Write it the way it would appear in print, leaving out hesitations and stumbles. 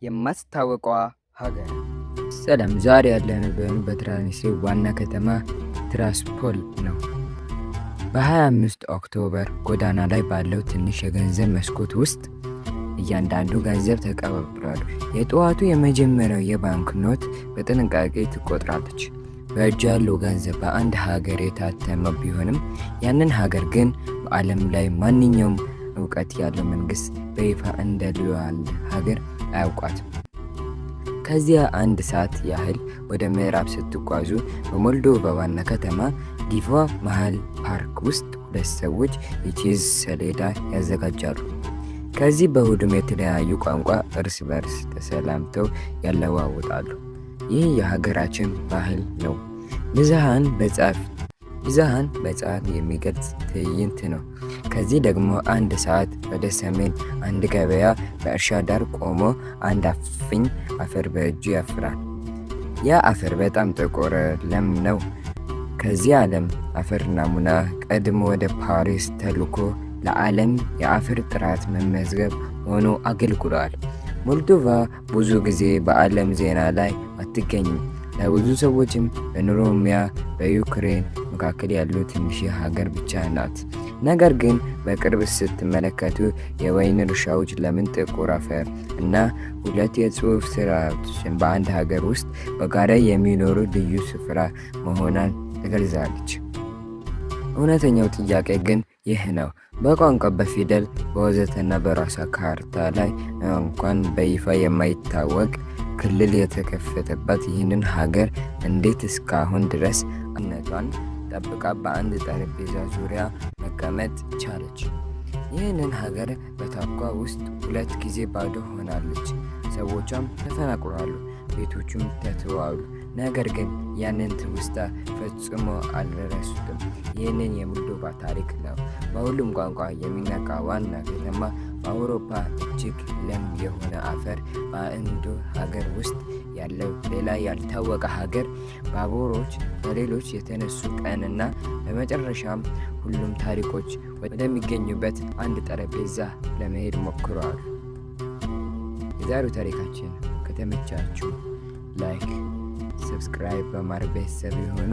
የማትታወቀዋ ሀገር። ሰላም፣ ዛሬ ያለንበት በትራንስኒስትሪያ ዋና ከተማ ትራስፖል ነው። በ25 ኦክቶበር ጎዳና ላይ ባለው ትንሽ የገንዘብ መስኮት ውስጥ እያንዳንዱ ገንዘብ ተቀብሏል። የጠዋቱ የመጀመሪያው የባንክ ኖት በጥንቃቄ ትቆጥራለች። በእጁ ያለው ገንዘብ በአንድ ሀገር የታተመ ቢሆንም ያንን ሀገር ግን በዓለም ላይ ማንኛውም እውቀት ያለው መንግስት በይፋ እንደ ሉዓላዊ ሀገር አያውቃትም። ከዚያ አንድ ሰዓት ያህል ወደ ምዕራብ ስትጓዙ በሞልዶቫ ዋና ከተማ ዲቫ መሃል ፓርክ ውስጥ ሁለት ሰዎች የቼዝ ሰሌዳ ያዘጋጃሉ። ከዚህ በሁሉም የተለያዩ ቋንቋ እርስ በርስ ተሰላምተው ያለዋውጣሉ። ይህ የሀገራችን ባህል ነው። ብዝሃን በጻፍ ብዝሃን በጻፍ የሚገልጽ ትዕይንት ነው። ከዚህ ደግሞ አንድ ሰዓት ወደ ሰሜን አንድ ገበያ በእርሻ ዳር ቆሞ አንድ አፍኝ አፈር በእጁ ያፍራል። ያ አፈር በጣም ጥቁር ለም ነው። ከዚህ ዓለም አፈር ናሙና ቀድሞ ወደ ፓሪስ ተልኮ ለዓለም የአፈር ጥራት መመዝገብ ሆኖ አገልግሏል። ሞልዶቫ ብዙ ጊዜ በዓለም ዜና ላይ አትገኝም። ለብዙ ሰዎችም በሮማኒያ በዩክሬን መካከል ያለው ትንሽ ሀገር ብቻ ናት። ነገር ግን በቅርብ ስትመለከቱ የወይን እርሻዎች፣ ለም ጥቁር አፈር እና ሁለት የጽሑፍ ስርዓቶችን በአንድ ሀገር ውስጥ በጋራ የሚኖሩ ልዩ ስፍራ መሆኗን ትገልጻለች። እውነተኛው ጥያቄ ግን ይህ ነው። በቋንቋ፣ በፊደል፣ በወዘተና በራሷ ካርታ ላይ እንኳን በይፋ የማይታወቅ ክልል የተከፈተባት ይህንን ሀገር እንዴት እስካሁን ድረስ አንድነቷን ጠብቃ በአንድ ጠረጴዛ ዙሪያ መቀመጥ ቻለች? ይህንን ሀገር በታሪኳ ውስጥ ሁለት ጊዜ ባዶ ሆናለች። ሰዎቿም ተፈናቅለዋል፣ ቤቶቹም ተትተዋል። ነገር ግን ያንን ትውስታ ፈጽሞ አልረሱትም። ይህንን የሞልዶቫ ታሪክ ነው። በሁሉም ቋንቋ የሚነቃ ዋና ከተማ፣ በአውሮፓ እጅግ ለም የሆነ አፈር፣ በአንዱ ሀገር ውስጥ ያለው ሌላ ያልታወቀ ሀገር፣ ባቡሮች በሌሎች የተነሱ ቀንና በመጨረሻም ሁሉም ታሪኮች ወደሚገኙበት አንድ ጠረጴዛ ለመሄድ ሞክረዋል። የዛሬው ታሪካችን ከተመቻችሁ like፣ subscribe በማድረግ ቤተሰብ የሆኑ።